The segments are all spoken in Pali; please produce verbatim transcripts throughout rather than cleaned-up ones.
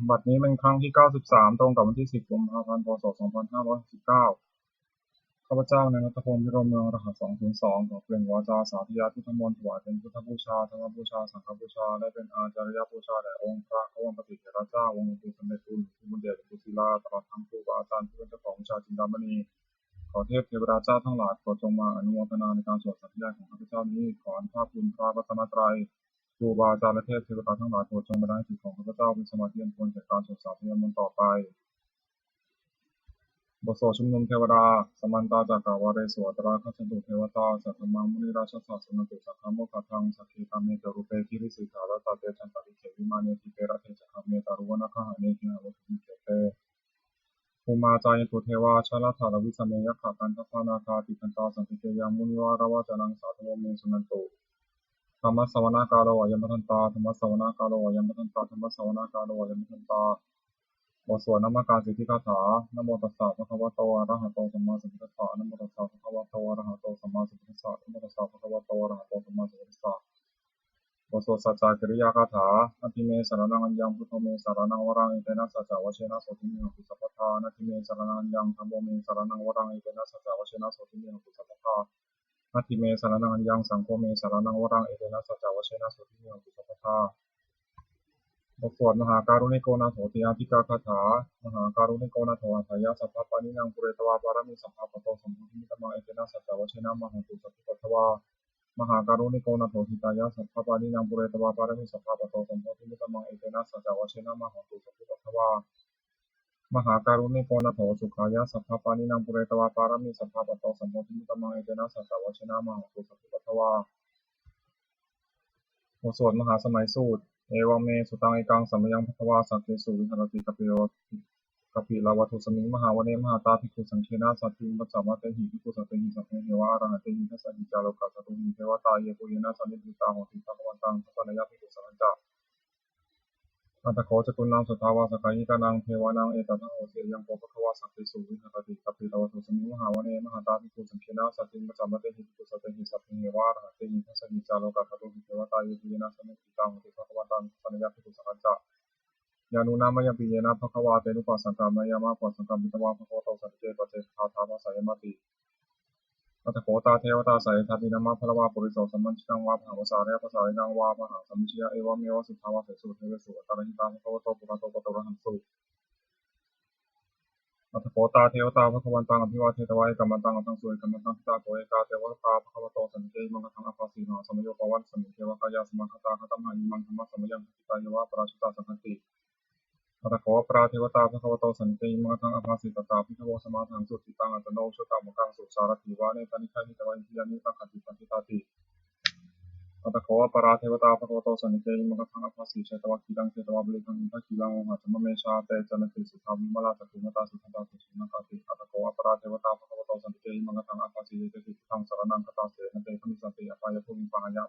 บัดนี้เป็นครั้งที่ เก้าสิบสาม ตรงกับวันที่ สิบ กุมภาพันธ์ พ.ศ. สองพันห้าร้อยหกสิบเก้า ข้าพเจ้านายณัฐพงษ์ พิรมเมือง รหัส สองศูนย์สอง ขอเปล่งวาจาสาธยายพุทธมนต์ ถวายเป็นพุทธบูชา ธรรมบูชา สังฆบูชา และเป็นอาจาริยบูชาแด่องค์พระ พระบรมปฏิเถระเจ้า องค์หลวงปู่สำเร็จบุญ หลวงปู่บุญเดช หลวงปู่ศิลา ตลอดทั้งครูบาอาจารย์ที่เป็นเจ้าของวิชาจินดามณี ขอเทพเทวดาเจ้าทั้งหลายโปรดจงมาอนุโมทนาในการสวดสาธยายของข้าพเจ้านี้ ขออนุภาพคุณพระรัตนตรัย ครูบาอาจารย์และเทพเทวดาทั้งหลายโปรดจงบันดาลให้จิตของข้าพเจ้าเป็นสมาธิอันควรแก่การสวดสาธยายมนต์ต่อไป บทสวดชุมนุมเทวดา Samantā cakkavāḷesu atrāgacchantu devatā, saddhammaṃ munirājassa suṇantu saggamokkhadaṃ. Sagge kāme ca rūpe girisikharataṭe cantalikkhe vimāne, dīpe raṭṭhe ca gāme taruvanagahane gehavatthumhi khette, bhummā cāyantu devā jalathalavisame yakkhagandhabbanāgā, tiṭṭhantā santike yaṃ munivaravacanaṃ sādhavo me suṇantu. Dhammassavanakālo ayam bhadantā, dhammassavanakālo ayam bhadantā, dhammassavanakālo ayam bhadantā. บทสวดนมการสิทธิคาถา Namo tassa bhagavato arahato sammāsambuddhassa. Namo tassa bhagavato arahato sammāsambuddhassa. Namo tassa bhagavato arahato sammāsambuddhassa. บทสวดสัจจกิริยาคาถา Natthi me saraṇaṃ aññaṃ, buddho me saraṇaṃ varaṃ, etena saccavajjena sotthi me hotu sabbadā. Natthi me saraṇaṃ aññaṃ, dhammo me saraṇaṃ varaṃ, etena saccavajjena sotthi me hotu sabbadā. Natthi me saraṇaṃ aññaṃ, saṅgho me saraṇaṃ varaṃ, etena saccavajjena sotthi me hotu sabbadā. บทสวดมหาการุณิโกนาโถติอาทิกาคาถา Mahākāruṇiko nātho atthāya sabbapāṇinaṃ, pūretvā pāramī sabbā patto sambodhimuttamaṃ, etena saccavajjena mā hontu sabbupaddavā. Mahākāruṇiko nātho hitāya sabbapāṇinaṃ, pūretvā pāramī sabbā patto sambodhimuttamaṃ, etena saccavajjena mā hontu sabbupaddavā. Mahākāruṇiko nātho sukhāya sabbapāṇinaṃ, pūretvā pāramī sabbā patto sambodhimuttamaṃ, etena saccavajjena mā hontu sabbupaddavā. บทสวดมหาสมัยสูตร Evaṃ me sutaṃ. Ekaṃ samayaṃ bhagavā sakkesu viharati kapilavatthusmiṃ mahāvane mahatā bhikkhusaṅghena saddhiṃ pañcamattehi bhikkhusatehi sabbeheva arahantehi. Dasahi ca lokadhātūhi devatā yebhuyyena sannipatitā honti bhagavantaṃ dassanāya bhikkhusaṅghañca. Atha kho catunnaṃ suddhāvāsakāyikānaṃ devānaṃ etadahosi: Ayaṃ kho bhagavā sakkesu viharati kapilavatthusmiṃ mahāvane mahatā bhikkhusaṅghena saddhiṃ pañcamattehi bhikkhusatehi sabbeheva arahantehi. Dasahi ca lokadhātūhi devatā yebhuyyena sannipatitā honti bhagavantaṃ dassanāya bhikkhusaṅghañca. Yannūna mayampi yena bhagavā tenupasaṅkameyyāma, upasaṅkamitvā bhagavato santike paccekagāthā bhāseyyāmāti. Atha kho tā devatā seyyathāpi nāma balavā puriso sammiñjitaṃ vā bāhaṃ pasāreyya, pasāritaṃ vā bāhaṃ sammiñjeyya, evameva suddhāvāsesu devesu antarahitā bhagavato purato pāturahaṃsu. Atha kho tā devatā bhagavantaṃ abhivādetvā ekamantaṃ aṭṭhaṃsu. Ekamantaṃ ṭhitā kho ekā devatā bhagavato santike imaṃ gāthaṃ abhāsi: Mahāsamayo pavanasmiṃ, devakāyā samāgatā, āgatamha imaṃ dhammasamayaṃ, dakkhitāyeva aparājitasaṅghanti. Atha kho aparā devatā bhagavato santike imaṃ gāthaṃ abhāsi: Tatra bhikkhavo samādahaṃsu, cittaṃ attano ujukamakaṃsu, sārathīva nettāni gahetvā, indriyāni rakkhanti paṇḍitāti. Atha kho aparā devatā bhagavato santike imaṃ gāthaṃ abhāsi: Chetvā khīlaṃ chetvā palighaṃ, indakhīlaṃ ohaccamanejā, te caranti suddhā vimalā, cakkhumatā sudantā susunāgāti. Atha kho aparā devatā bhagavato santike imaṃ gāthaṃ abhāsi: Yete te buddhaṃ saraṇaṃ gatāse, na te gamissanti apāyabhūmiṃ, pahāya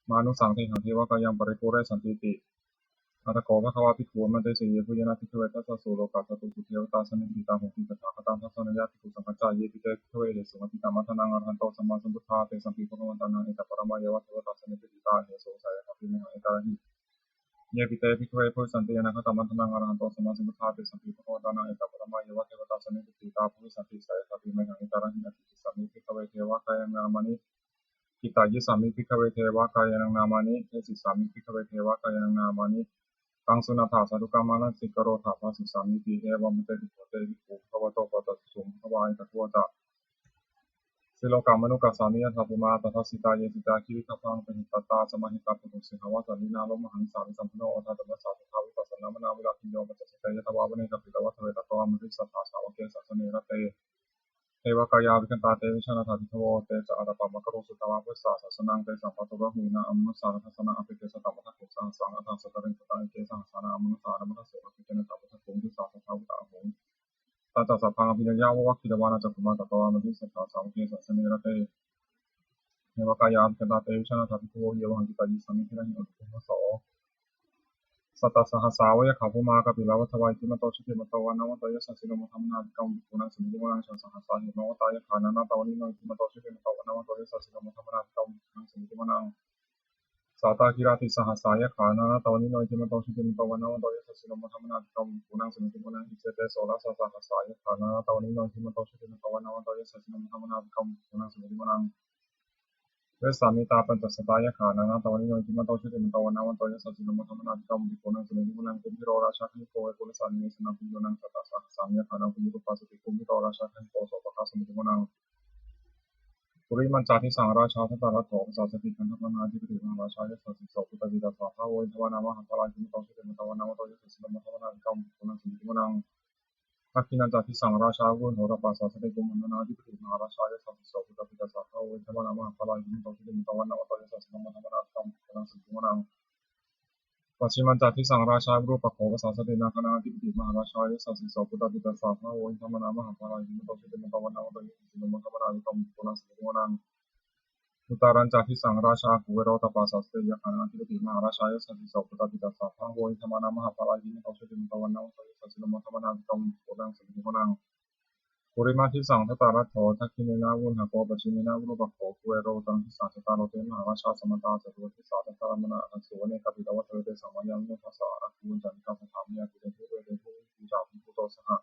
mānusaṃ dehaṃ, devakāyaṃ paripūressantīti. Atha kho bhagavā bhikkhū āmantesi: Yebhuyyena bhikkhave dasasu lokadhātūsu devatā sannipatitā honti tathāgataṃ dassanāya bhikkhusaṅghañca. Yepi te bhikkhave ahesuṃ atītamaddhānaṃ arahanto sammāsambuddhā, tesampi bhagavantānaṃ etaparamāyeva devatā sannipatitā ahesuṃ, seyyathāpi mayhaṃ etarahi. Yepi te bhikkhave bhavissanti anāgatamaddhānaṃ arahanto sammāsambuddhā, tesampi bhagavantānaṃ etaparamāyeva devatā sannipatitā bhavissanti, seyyathāpi mayhaṃ etarahi. Ādesissāmi bhikkhave devakāyānaṃ nāmāni, kittayissāmi bhikkhave devakāyānaṃ nāmāni, desissāmi bhikkhave devakāyānaṃ nāmāni, taṃ suṇātha sādhukaṃ manasikarotha bhāsissāmīti. Evaṃ bhanteti kho te bhikkhū bhagavato paccassosuṃ. Bhagavā etadavoca: Silokamanukassāmi, yattha bhummā tadassitā; ye sitā girigabbharaṃ, pahitattā samāhitā. Puthū sīhāva sallīnā, lomahaṃsābhisambhuno; odātamanasā suddhā, vippasannamanāvilā. Bhiyyo pañcasate ñatvā, vane kāpilavatthave; tato āmantayi satthā, sāvake sāsane rate. Devakāyā abhikkantā, te vijānātha bhikkhavo; te ca ātappamakaruṃ, sutvā buddhassa sāsanaṃ. Tesampāturahu ñāṇaṃ, amanussāna dassanaṃ; appeke satamaddakkhuṃ, sahassaṃ atha sattariṃ. Sataṃ eke sahassānaṃ, amanussānamaddasuṃ; appekenantamaddakkhuṃ, disā saṭhā phuṭā ahuṃ. Tañca sabbaṃ abhiññāya, vavakkhitvāna cakkhumā; tato āmantayi satthā, sāvake sāsane rate. Devakāyā abhikkantā, te vijānātha bhikkhavo; ye vohaṃ kittayissāmi, girāhi anupubbaso. Sattasahassā va yakkhā, bhummā kāpilavatthavā; iddhimanto jutimanto, vaṇṇavanto yasassino; modamānā abhikkāmuṃ, bhikkhūnaṃ samitiṃ vanaṃ. Chasahassā hemavatā, yakkhā nānattavaṇṇino; iddhimanto jutimanto, vaṇṇavanto yasassino; modamānā abhikkāmuṃ, bhikkhūnaṃ samitiṃ vanaṃ. Sātāgirā tisahassā yakkhā nānattavaṇṇino, iddhimanto jutimanto vaṇṇavanto yasassino, modamānā abhikkāmuṃ bhikkhūnaṃ samitiṃ vanaṃ. Issite soḷasasahassā yakkhā nānattavaṇṇino, iddhimanto jutimanto vaṇṇavanto yasassino, modamānā abhikkāmuṃ bhikkhūnaṃ samitiṃ vanaṃ. Vessāmittā pañcasatā yakkhā nānattavaṇṇino, iddhimanto jutimanto vaṇṇavanto yasassino, modamānā abhikkāmuṃ bhikkhūnaṃ samitiṃ vanaṃ. Kumbhīro rājagahiko vepullassa nivesanaṃ, bhiyyo naṃ satasahassaṃ yakkhānaṃ payirupāsati, kumbhīro rājagahiko sopāga samitiṃ vanaṃ. Purimañca disaṃ rājā dhataraṭṭho pasāsati, gandhabbānaṃ ādhipati mahārājā yasassi so. Puttāpi tassa bahavo indanāmā mahabbalā, iddhimanto jutimanto vaṇṇavanto yasassino, modamānā abhikkāmuṃ bhikkhūnaṃ samitiṃ vanaṃ. Dakkhiṇañca disaṃ rājā virūḷho tappasāsati, kumbhaṇḍānaṃ ādhipati mahārājā yasassi so. Puttāpi tassa bahavo indanāmā mahabbalā, iddhimanto jutimanto vaṇṇavanto yasassino, modamānā abhikkāmuṃ bhikkhūnaṃ samitiṃ vanaṃ. Pacchimañca disaṃ rājā virūpakkho pasāsati, nāgānaṃ ādhipati mahārājā yasassi so. Puttāpi tassa bahavo indanāmā mahabbalā, iddhimanto jutimanto vaṇṇavanto yasassino, modamānā abhikkāmuṃ bhikkhūnaṃ samitiṃ vanaṃ. Uttarañca disaṃ rājā kuvero tappasāsati, yakkhānaṃ ādhipati mahārājā yasassi so. Puttāpi tassa bahavo indanāmā mahabbalā, iddhimanto jutimanto vaṇṇavanto yasassino, modamānā abhikkāmuṃ bhikkhūnaṃ samitiṃ vanaṃ. Purimaṃ disaṃ dhataraṭṭho dakkhiṇena virūḷhako, pacchimena virūpakkho kuvero uttaraṃ disaṃ. Cattāro te mahārājā samantā caturo disā, daddallamānā aṭṭhaṃsu vane kāpilavatthave. Tesaṃ māyāvino dāsā āgū vañcanikā saṭhā, māyā kuṭeṇḍu veṭeṇḍu viṭū ca viṭuṭo saha.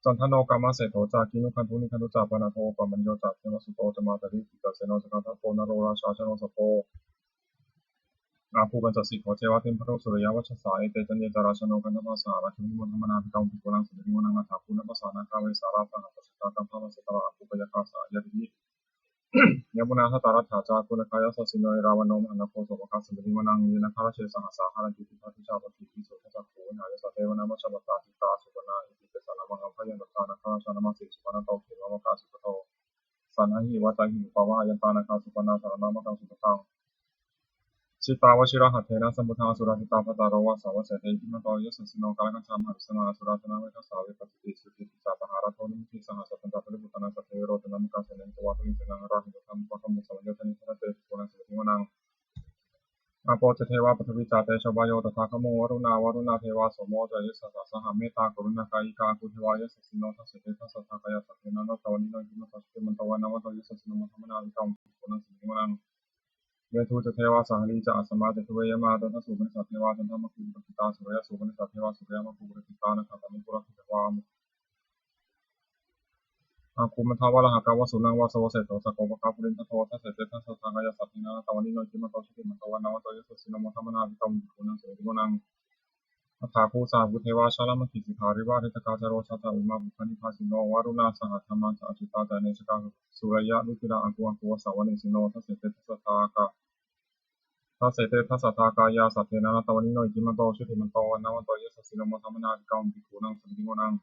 Candano kāmaseṭṭho ca kinnughaṇḍu nighaṇḍu ca, panādo opamañño ca devasūto ca mātali, cittaseno ca gandhabbo naḷo rājā janosabho. Āgū pañcasikho ceva timbarū suriyavacchasā, ete caññe ca rājāno gandhabbā saha rājubhi, modamānā abhikkāmuṃ bhikkhūnaṃ samitiṃ vanaṃ. Athāgū nābhasā nāgā vesālā saha tacchakā, kambalassatarā āgū pāyāgā saha ñātibhi. Yāmunā dhataraṭṭhā ca āgū nāgā yasassino, erāvaṇo mahānāgo sopāga samitiṃ vanaṃ. Ye nāgarāje sahasā haranti dibbā dijā pakkhi, visuddhacakkhū vihāyassa te vanamajjhapattā, citrā supaṇṇā iti tesa nāmaṃ. Abhayantadā nāgarājānamāsi, supaṇṇato khemamakāsi buddho, saṇhāhi vācāhi upavhayantā, nāgā supaṇṇā saraṇamakaṃsu buddhaṃ. Jitā vajirahatthena samuddaṃ asurā sitā, bhātaro vāsavassete iddhimanto yasassino, kālakañjā mahābhismā asurā dānaveghasā, vepacitti sucitti ca pahārādo namucī saha. Satañca baliputtānaṃ sattvehi rogānaṃ samaggo, sannayhitvā baliṃ senaṃ rāhubhaddamupāgamuṃ, samayodāni bhaddante bhikkhūnaṃ samitiṃ vanaṃ. Āpo ca devā paṭhavī ca tejo vāyo tadāgamuṃ, varuṇā vāruṇā devā somo ca yasasā saha, mettākaruṇākāyikā āgū devā yasassino, dasete dasadhā kāyā saṭṭhena naṃ nānattavaṇṇino, iddhimanto jutimanto vaṇṇavanto yasassino, modamānā abhikkāmuṃ bhikkhūnaṃ samitiṃ vanaṃ. Veṇḍū ca devā sahalī ca asamā ca duve yamā, candassūpanisā devā candamāgū purakkhitā, suriyassūpanisā devā suriyamāgū purakkhitā, nakkhattāni purakkhitvā āgū mandavalāhakā, vasūnaṃ vāsavo seṭṭho sakkopāga purindado, dasete dasadhā kāyā saṭṭhena naṃ nānattavaṇṇino, iddhimanto jutimanto vaṇṇavanto yasassino, modamānā abhikkāmuṃ bhikkhūnaṃ samitiṃ vanaṃ. Athāgū sahabhū devā jalamaggisikhāriva, ariṭṭhakā ca rojā ca ummāpupphanibhāsino, varuṇā sahadhammā ca accutā ca anejakā, sūleyyarucirā āgū āgū vāsavanesino, dasete dasadhā kā dasete dasadhā kāyā saṭṭhena naṃ nānattavaṇṇino, iddhimanto jutimanto vaṇṇavanto yasassino, modamānā abhikkāmuṃ bhikkhūnaṃ samitiṃ vanaṃ.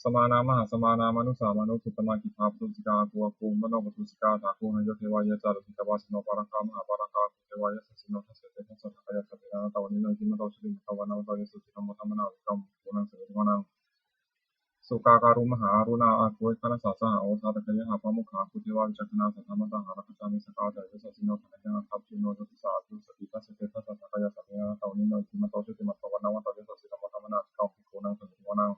Samānā mahāsamānā mānusā mānusuttamā, khiḍḍāpadūsikā āgū āgū manopadūsikā, athāgū harayo devā ye ca lohitavāsino, pāragā mahāpāragā āgū devā yasassino, dasete dasadhā kāyā saṭṭhena naṃ nānattavaṇṇino, iddhimanto jutimanto vaṇṇavanto yasassino, modamānā abhikkāmuṃ bhikkhūnaṃ samitiṃ vanaṃ. Sukkā karumhā aruṇā āgū veghanasā saha, odātagayhā pāmokkhā āgū devā vicakkhaṇā, sadāmattā hāragajā missakā ca yasassino, thanayaṃ aṭṭhaṃsu no disā abhivassati, dasete dasadhā kāyā saṭṭhena naṃ nānattavaṇṇino, iddhimanto jutimanto vaṇṇavanto yasassino, modamānā abhikkāmuṃ bhikkhūnaṃ samitiṃ vanaṃ.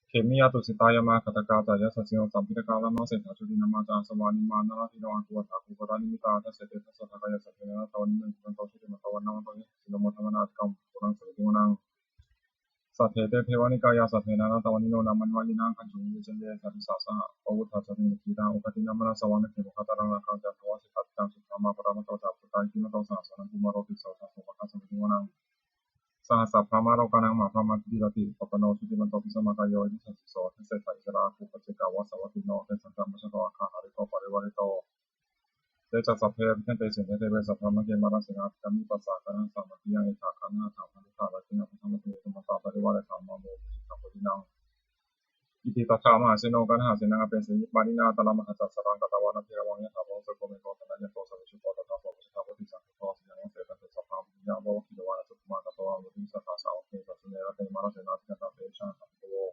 Khemiyā tusitā yāmā kaṭṭhakā ca yasassino, lambitakā lāmaseṭṭhā jotināmā ca āsavā, nimmānaratino āgū athāgū paranimmitā, dasete dasadhā kāyā saṭṭhena naṃ nānattavaṇṇino, iddhimanto jutimanto vaṇṇavanto yasassino, modamānā abhikkāmuṃ bhikkhūnaṃ samitiṃ vanaṃ. Saṭṭhete devanikāyā saṭṭhena naṃ nānattavaṇṇino, nāmanvayena āgañchuṃ ye caññe sadisā saha, pavutthajātimakkhilaṃ oghatiṇṇamanāsavaṃ, dakkhemoghataraṃ nāgaṃ candaṃva asitātitaṃ. Subrahmā paramatto ca puttā iddhimato saha, sanaṅkumāro tisso ca sopāga samitiṃ vanaṃ. Sahassabrahmalokānaṃ mahābrahmābhitiṭṭhati, upapanno jutimanto bhismākāyo yasassi so, dasettha issarā āgū paccekavasavattino, tesañca majjhato āga hārito parivārito. Te ca sabbe abhikkante sainde deve sabrahmake, mārasenā abhikkāmi passa kaṇhassa mandiyaṃ. Etha gaṇhatha bandhatha rāgena bandhamatthu, samantā parivāretha mā vo muñcittha koci naṃ. Iti tattha mahāseno kaṇhasenaṃ apesayi, pāṇinā talamāhacca saraṃ katvāna bheravaṃ. Yathā pāvussako megho thanayanto savijjuko, tadā so paccudāvatti saṅkuddho asayaṃvase. Tañca sabbaṃ abhiññāya vavakkhitvāna cakkhumā, tato āmantayi satthā sāvake sabbamake. Rate mārasenā abhikkantā te vijānātha bhikkhavo.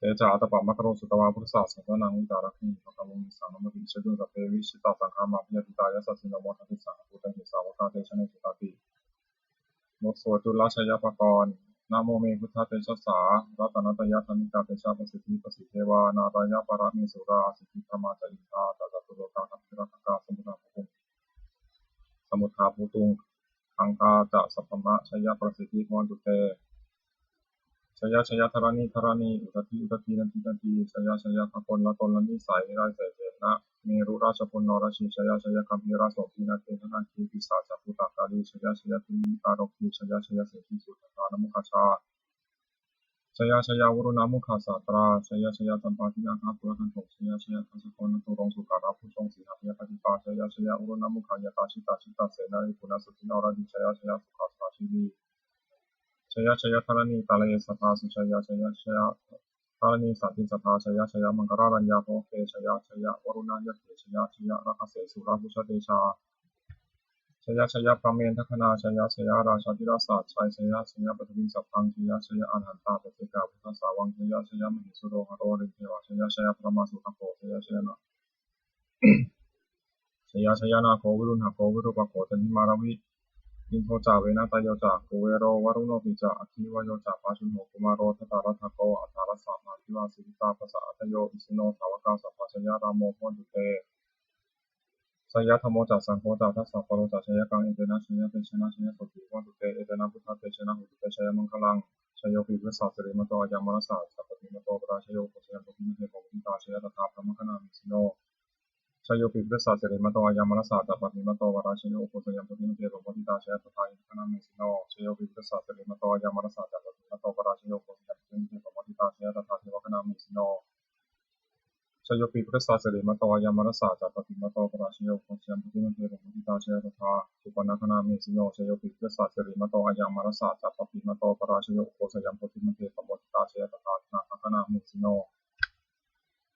Te ca ātappamakaruṃ sutvā buddhassa sāsanaṃ, vītarāgehi pakkāmuṃ nesaṃ nakaṃsamapi. Issajū sabbe vijitasaṅgāmā bhayātītā yasassino, modanti saha bhūtehi sāvakā te janesutāti. บทสวดจุลชัยปกรณ์ Namo me buddhatejasā ratanattayadhammikā tejapasiddhi pasīdevā nārāyaparamesurā siddhibrahmā ca indā ca catulokā gambhīrakkhakā samuddā bhū samuddā bhūtuṅgaṅgā ca sabrahmajayapasiddhi bhavantu te. Jaya jaya dharaṇi dharaṇī udadhi udadhī nadi nadī, jaya jaya gagonlatonlanisai niraisaicena merurājabala narajī, jaya jaya gambhīrasombhī nāgendanāgī pisācabhūtakālī, jaya jaya dunnimittarogi, jaya jaya siddhisundaranāmukajā, jaya jaya varuṇṇamukhasātrā, jaya jaya campādināgakulagantho, jaya jaya gajagonnaturaṅga sukarabhujaṅga sīhabyagghadīpā, jaya jaya varuṇṇamukhayātrā jita jita senārī punasuddhi naradī, jaya jaya sukhā sukhā jīvī, jaya jaya dharaṇītale sadā sujayā, jaya jaya dharaṇī santin sadā, jaya jaya maṅkararājaratne bhavagge, jaya jaya varuṇṇayakkhe, jaya jaya rakkhase surabhujatejā, jaya jaya brahmendagaṇā, jaya jaya rājādhirājasājjaya, jaya jaya paṭhaviṃ sabbaṃ, jaya jaya arahantā paccekabuddhasāvaṃ, jaya jaya mahesuro haro harindevā, jaya jaya brahmā surakkho, jaya jaya na jaya jaya nāgo viruḷhako virūpakkho candimā ravi, indo ca venateyyo ca kuvero varuṇopi ca, aggi vāyo ca pājuṇho kumāro dhataraṭṭhako, aṭṭhārasa mahādevā siddhitāpasa-ādayo, isino sāvakā sabbā jaya rāmo bhavantu te. Jaya dhammo ca saṅgho ca dasapālo ca jayakaṃ, etena jayatejena jayasotthī bhavantu te, etena buddhatejena hotu te jayamaṅgalaṃ. Jayopi buddhassa sirīmato ayaṃ mārassa ca pāpimato parājayo, ugghosayuṃ bodhimaṇḍe pamoditā jaya tadā brahmagaṇā mahesino. Jayopi buddhassa sirīmato ayaṃ mārassa ca pāpimato parājayo, ugghosayuṃ bodhimaṇḍe pamoditā jaya tadā indagaṇā mahesino. Jayopi buddhassa sirīmato ayaṃ mārassa ca pāpimato parājayo, ugghosayuṃ bodhimaṇḍe pamoditā jaya tadā devagaṇā mahesino. Jayopi buddhassa sirīmato ayaṃ mārassa ca pāpimato parājayo, ugghosayuṃ bodhimaṇḍe pamoditā jaya tadā supaṇṇagaṇā mahesino. Jayopi buddhassa sirīmato ayaṃ mārassa ca pāpimato parājayo, ugghosayuṃ bodhimaṇḍe pamoditā jaya tadā nāgagaṇā mahesino.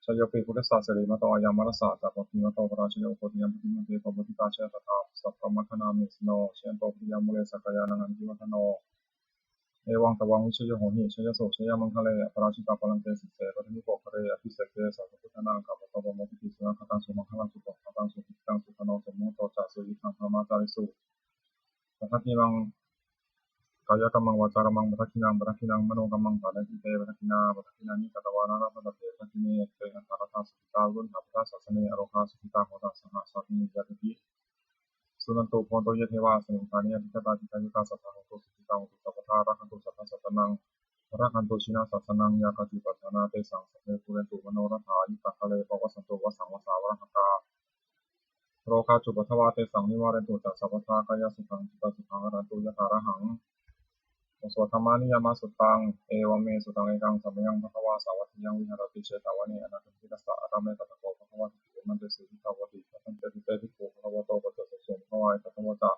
Jayopi buddhassa sirīmato ayaṃ mārassa ca pāpimato parājayo, ugghosayuṃ bodhimaṇḍe pamoditā jaya tadā sabrahmagaṇā mahesino. Jayanto bodhiyā mūle sakyānaṃ nandivaḍḍhano, evaṃ tvaṃ vijayo hohi jayassu jayamaṅgale, aparājitapallaṅke sīse paṭhavipokkhare abhiseke sabbabuddhānaṃ aggappatto pamodati. Sunakkhattaṃ sumaṅgalaṃ supabhātaṃ suhuṭṭhitaṃ sukhaṇo sumuhutto ca suyiṭṭhaṃ brahmacārisu, padakkhiṇaṃ kāyakammaṃ vācākammaṃ padakkhiṇaṃ padakkhiṇaṃ manokammaṃ paṇidhī te padakkhiṇā, padakkhiṇāni katvāna labhantatthe padakkhiṇe. Te atthaladdhā sukhitā hotu sabbadā, sāsane arogā sukhitā hotha saha sabbehi ñātibhi. Suṇantu bhonto ye devā asmiṃ ṭhāne adhigatā, dīghāyukā sadā hontu sukhitā hontu sabbadā, rakkhantu saddasāsanaṃ rakkhantu jinasāsanaṃ, yā kāci patthanā tesaṃ sabbe pūrentu manorathā, yuttakāle pavassantu vassaṃ vassā valāhakā, rogā cupaddavā tesaṃ nivārentu ca sabbadā, kāyasukhaṃ cittisukhaṃ arahantu yathārahaṃ. Osotthadhammaṃ niyāmasuttaṃ. Evaṃ me sutaṃ. Ekaṃ samayaṃ bhagavā sāvatthiyaṃ viharati jetavane anāthapiṇḍikassa ārāme. Tatra kho bhagavā bhikkhū āmantesi bhikkhavoti. Bhadanteti te bhikkhū bhagavato paccassosuṃ. Bhagavā etadavoca.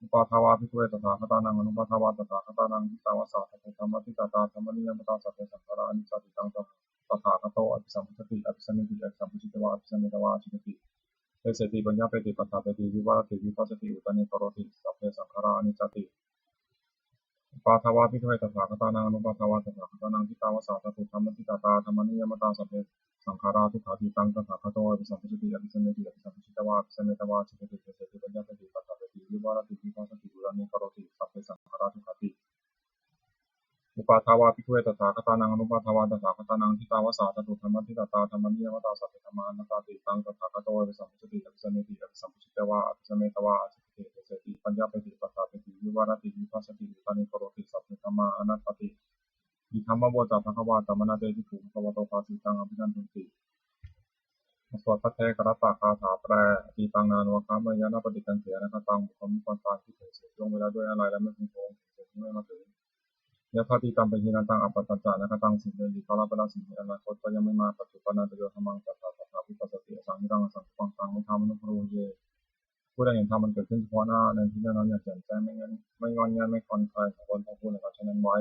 Uppādā vā bhikkhave tathāgatānaṃ anuppādā vā tathāgatānaṃ, ṭhitāva sā dhātu dhammaṭṭhitatā dhammaniyāmatā, sabbe saṅkhārā aniccāti. Taṃ tathāgato abhisambujjhati abhisameti, abhisambujjhitvā abhisametvā ācikkhati deseti paññapeti paṭṭhapeti vivarati vibhajati uttānīkaroti: sabbe saṅkhārā aniccāti. Uppādā vā bhikkhave tathāgatānaṃ anuppādā vā tathāgatānaṃ, ṭhitāva sā dhātu dhammaṭṭhitatā dhammaniyāmatā, sabbe saṅkhārā dukkhāti. Taṃ tathāgato abhisambujjhati abhisameti, abhisambujjhitvā abhisametvā ācikkhati deseti paññapeti paṭṭhapeti vivarati vibhajati uttānīkaroti: sabbe saṅkhārā dukkhāti. Uppādā vā bhikkhave tathāgatānaṃ anuppādā vā tathāgatānaṃ, ṭhitāva sā dhātu dhammaṭṭhitatā dhammaniyāmatā, sabbe dhammā anattāti. Taṃ tathāgato abhisambujjhati abhisameti, abhisambujjhitvā abhisametvā ācikkhati deseti paññapeti paṭṭhapeti vivarati vibhajati uttānīkaroti: sabbe dhammā anattāti. Idamavoca bhagavā. Attamanā te bhikkhū bhagavato bhāsitaṃ abhinandunti. สวดภัทเทกรัตตคาถาแปล Atītaṃ nānvāgameyya nappaṭikaṅkhe anāgataṃ. บุคคลไม่ควรพาลคิดถึงสิ่งที่ล่วงไปแล้วด้วยอาลัย และไม่พึงพะวงถึงสิ่งที่ยังไม่มาถึง Yadatītampahīnantaṃ appattañca anāgataṃ. สิ่งที่อดีตก็ละไปแล้ว สิ่งที่อนาคตก็ยังไม่มา Paccuppannañca yo dhammaṃ tattha tattha vipassati, asaṃhiraṃ asaṅkuppaṃ taṃ viddhā manubrūhaye. ผู้ใดเห็นธรรมอันเกิดขึ้นเฉพาะหน้าในที่นั้นๆ อย่างแจ่มแจ้ง ไม่ง่อนแง่นไม่คลอนแคลน เขาควรพอกพูนในการเช่นนั้นไว้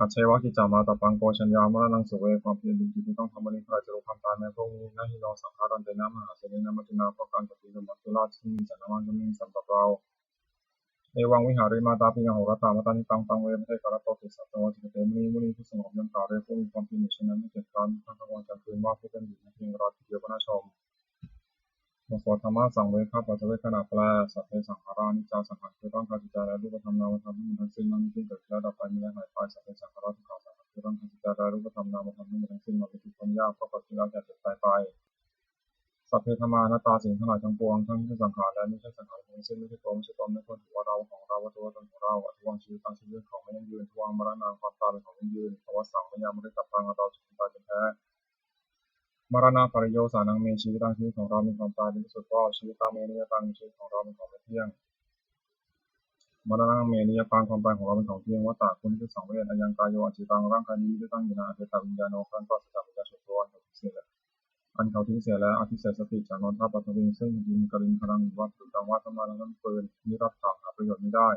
Ajjeva kiccamātappaṃ ko jaññā maraṇaṃ suve. ความเพียรเป็นกิจที่ต้องทำวันนี้ ใครจะรู้ความตายแม้พรุ่งนี้ Na hi no saṅgarantena mahāsenena maccunā, เพราะการปฏิบัติมัจจุราชซึ่งมีสันนามากย่อมไม่มีสำหรับเรา Evaṃ vihārimātāpiṃ ahorattamatanditaṃ, taṃ ve bhaddekarattoti satthā ācikkhate muni. มุนีผู้สงบย่อมกล่าวเรียกผู้มีความเพียรอยู่เช่นนั้น ให้เกียรติคร้านทั้งกลางวันกลางคืน ว่าผู้เป็นบุตรของเทพเจ้าผู้เดียวก็น่าชม บทสวดธรรมสังเวคปัจจเวกขณะแปล Sabbe saṅkhārā aniccā สังขารคือร่างกายจิตใจและรูปธรรมนามธรรมทั้งหมดทั้งสิ้น ไม่มีที่เกิดขึ้นและดับไป มีและหายไป Sabbe saṅkhārā dukkhā สังขารคือร่างกายจิตใจและรูปธรรมนามธรรมทั้งหมดทั้งสิ้น มันเป็นทุกข์ทนยาก เพราะเกิดขึ้นแล้วแก่เจ็บตายไป Sabbe dhammā anattā สิ่งทั้งหลายทั้งปวง ทั้งที่เป็นสังขารและไม่ใช่สังขารทั้งสิ้น ไม่ใช่ตัว ไม่ใช่ตน ไม่ควรถือว่าเรา ของเรา วัตถุ ตัวตนของเรา addhuvaṃ jīvitaṃ ชีวิตเป็นของไม่ยั่งยืน dhuvaṃ maraṇaṃ ความตายเป็นของยั่งยืน avassaṃ mayā maritabbaṃ อันเราจะต้องตายเป็นแท้ maraṇapariyosānaṃ me jīvitaṃ ชีวิตของเรา มีความตายเป็นที่สุดรอบ jīvitaṃ me aniyataṃ ชีวิตของเราเป็นของไม่เที่ยง maraṇaṃ me niyataṃ ความตายของเราเป็นของเที่ยง vata ควรที่จะสังเวช ayaṃ kāyo aciraṃ ร่างกายนี้มิได้ตั้งอยู่นาน apetaviññāṇo ครั้นปราศจากวิญญาณส่วนตัว อันเขาทิ้งเสียแล้ว อันเขาทิ้งเสียแล้ว adhisessati จักนอนทับ paṭhaviṃ ซึ่งแผ่นดิน kaliṅgaraṃ หรือว่าผลึกดังว่า ธรรมดานั้นปืน niratthaṃ หาประโยชน์มิได้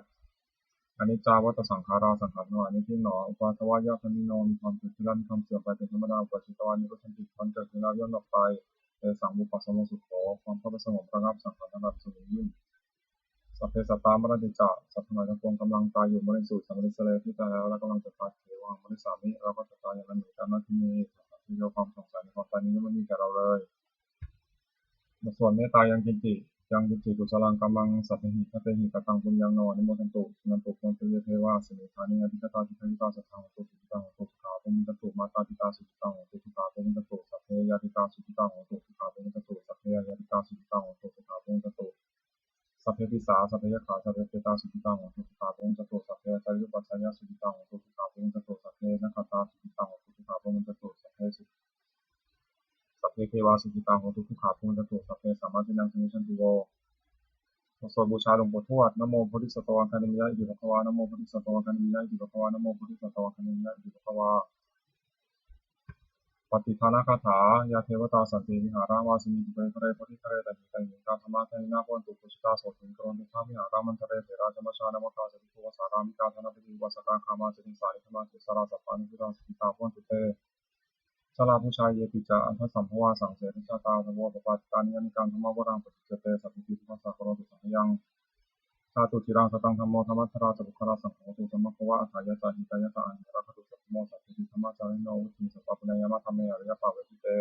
aniccā vata saṅkhārā สังขารทั้งหลายไม่เที่ยงหนอ uppādavayadhammino มีความเกิดขึ้นแล้วมีความเสื่อมไปเป็นธรรมดา uppajjitvā nirujjhanti ครั้นเกิดขึ้นแล้วย่อมดับไป tesaṃ vūpasamo sukho ความเข้าไปสงบระงับสังขารทั้งหลายเป็นสุขยิ่ง sabbe sattā maranti ca สัตว์ทั้งหลายทั้งปวงกำลังตายอยู่ mariṃsu ca marissare ที่ตายแล้วและกำลังจะตาย evaṃ marissāmi เราก็จะตายอย่างนั้นเหมือนกัน natthi me sambhataṃ ความสงสัยในความตายนี้ย่อมไม่มีแก่เราเลย บทสวดเมตตา yaṃ kiñci yaṃ kiñci kusalaṃ kammaṃ sabbehi katehi kataṃ puññaṃ no anumodantu suṇantu bhonto ye devā asmiṃ ṭhāne adhigatā dīghāyukā sadā hontu sukhitā hontu sukhā bhavantu mātā pitā sukhitā hontu sukhā bhavantu sabbe ñātikā sukhitā hontu sukhā bhavantu sabbe aññātikā sukhitā hontu sukhā bhavantu sabbe pisā sabbe yakkhā sabbe petā sukhitā hontu sukhā bhavantu sabbe ācariyupajjhāyā sukhitā hontu sukhā bhavantu sabbe nakkhattā sukhitā hontu sukhā bhavantu sabbe su sabbe devā sukhitā hontu sukhā bhavantu sabbe sampattīnaṃ samijjhantu vo บทสวดบูชาหลวงปู่ทวด Namo bodhisatto āgantimāya iti bhagavā. Namo bodhisatto āgantimāya iti bhagavā. Namo bodhisatto āgantimāya iti bhagavā. Pattidānagāthā. Yā devatā santi vihāravāsinī, thūpe ghare bodhighare tahiṃ tahiṃ, tā dhammadānena bhavantu pūjitā, sotthiṃ karontedha vihāramaṇḍale. Therā ca majjhā navakā ca bhikkhū, vessarāmikā dānapatī upāsakā, gāmā ca desā nigamā ca issarā, sappāṇabhūtā sukhitā bhavantu te. Jalābujā yepi ca aṇḍasambhavā, saṃsedajātā athavopapātikā, niyyānikaṃ dhammavaraṃ paṭicca te, sabbepi dukkhassa karontu saṅkhayaṃ. Ṭhātu ciraṃ sataṃ dhammo, dhammaddharā ca puggalā, saṅgho hotu samaggo va, atthāya ca hitāya ca. Amhe rakkhatu saddhammo, sabbepi dhammacārino, vuḍḍhiṃ sampāpuṇeyyāma, dhamme ariyappavedite.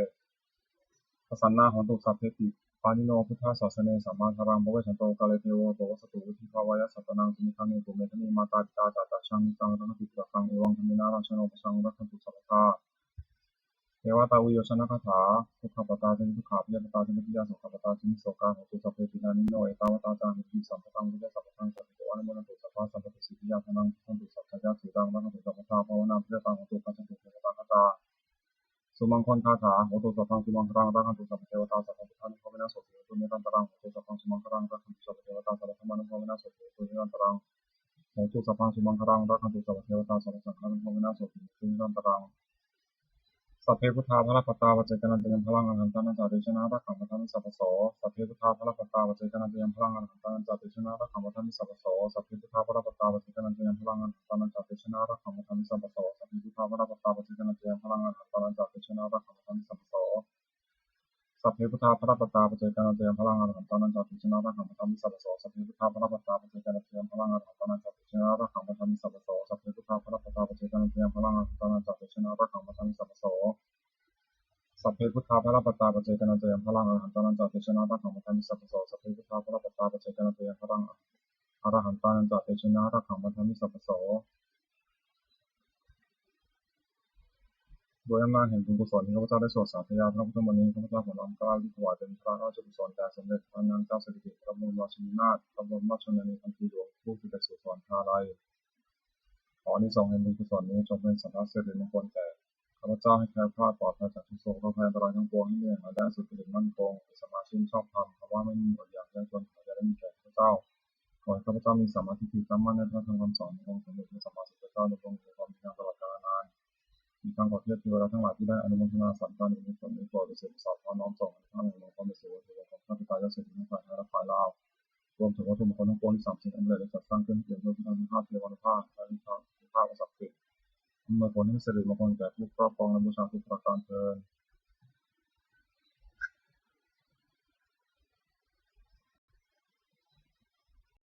Pasannā hontu sabbepi, pāṇino buddhasāsane, sammā dhāraṃ pavecchanto, kāle devo pavassatu, vuḍḍhibhāvāya sattānaṃ, samiddhaṃ netu medaniṃ. Mātā pitā ca atrajaṃ, niccaṃ rakkhanti puttakaṃ, evaṃ dhammena rājāno, pajaṃ rakkhantu sabbadā. Devatāuyyojanagāthā. Dukkhappattā ca niddukkhā, bhayappattā ca nibbhayā, sokappattā ca nissokā, hontu sabbepi pāṇino. Ettāvatā ca amhehi, sambhataṃ puññasampadaṃ, sabbe devā anumodantu, sabbasampattisiddhiyā. Dānaṃ dadantu saddhāya, sīlaṃ rakkhantu sabbadā, bhāvanābhiratā hontu, gacchantu devatāgatā. Sumaṅgalagāthā. Hotu sabbaṃ sumaṅgalaṃ, rakkhantu sabbadevatā, sabbabuddhānubhāvena, sotthī hontu nirantaraṃ. Hotu sabbaṃ sumaṅgalaṃ, rakkhantu sabbadevatā, sabbadhammānubhāvena, sotthī hontu nirantaraṃ. Hotu sabbaṃ sumaṅgalaṃ, rakkhantu sabbadevatā, sabbasaṅghānubhāvena, sotthī hontu nirantaraṃ. Sabbe buddhā balappattā, paccekānañca yaṃ balaṃ, arahantānañca tejena, rakkhaṃ bandhāmi sabbaso. Sabbe buddhā balappattā, paccekānañca yaṃ balaṃ, arahantānañca tejena, rakkhaṃ bandhāmi sabbaso. Sabbe buddhā balappattā, paccekānañca yaṃ balaṃ, arahantānañca tejena, rakkhaṃ bandhāmi sabbaso. Sabbe buddhā balappattā, paccekānañca yaṃ balaṃ, arahantānañca tejena, rakkhaṃ bandhāmi sabbaso. Sabbe buddhā balappattā, paccekānañca yaṃ balaṃ, arahantānañca tejena, rakkhaṃ bandhāmi sabbaso. Sabbe buddhā balappattā, paccekānañca yaṃ balaṃ, arahantānañca tejena, rakkhaṃ bandhāmi sabbaso. Sabbe buddhā balappattā, paccekānañca yaṃ balaṃ, arahantānañca tejena, rakkhaṃ bandhāmi sabbaso. Sabbe buddhā balappattā, paccekānañca yaṃ balaṃ, arahantānañca tejena, rakkhaṃ bandhāmi sabbaso. Sabbe buddhā balappattā, paccekānañca yaṃ balaṃ, arahantānañca tejena, rakkhaṃ bandhāmi sabbaso. ด้วยอำนาจแห่งบุญกุศลที่ข้าพเจ้าได้สวดสาธยายพระพุทธมนต์นี้ ข้าพเจ้าขอน้อมเกล้าถวายเป็นพระราชกุศลแด่สมเด็จพระนางเจ้าสิริกิติ์ พระบรมราชินีนาถ พระบรมราชชนนีพันปีหลวง ผู้เสด็จสู่สวรรคาลัย ขออานิสงส์แห่งบุญกุศลนี้จงเป็นสัพพะสิริมงคลแก่ข้าพเจ้า ให้แคล้วคลาดปลอดภัยจากทุกข์โศกโรคภัยอันตรายทั้งปวง ให้มีอายุยืน และสุขเจริญมั่นคง มีสมาชีพชอบธรรม คำว่าไม่มีอดอยากยากจน ขออย่าได้มีแก่ข้าพเจ้า ขอให้ข้าพเจ้ามีสัมมาทิฏฐิตั้งมั่นในพระธรรมคำสอนขององค์สมเด็จพระสัมมาสัมพุทธเจ้า ดำรงอยู่ในความดีงามตลอดกาลนาน อีกทั้งขอเทพเทวดาทั้งหลายผู้ได้อนุโมทนาสาธยายในกุศลนี้ โปรดประสิทธิ์ประสาทพรน้อมส่งให้ข้าพเจ้า ข้าพเจ้าจะถึงฝ่ายไทยและฝ่ายลาว รวมถึงวัตถุมงคลทั้งปวงที่สามสิบองค์ ได้จัดสร้างขึ้นเพื่อเพื่อพุทธานุภาพ เทวานุภาพ และฤทธานุภาพอันศักดิ์สิทธิ์ อำนวยผลให้สิริมงคลแก่ผู้ครอบครองและบูชาทุกประการเทอญ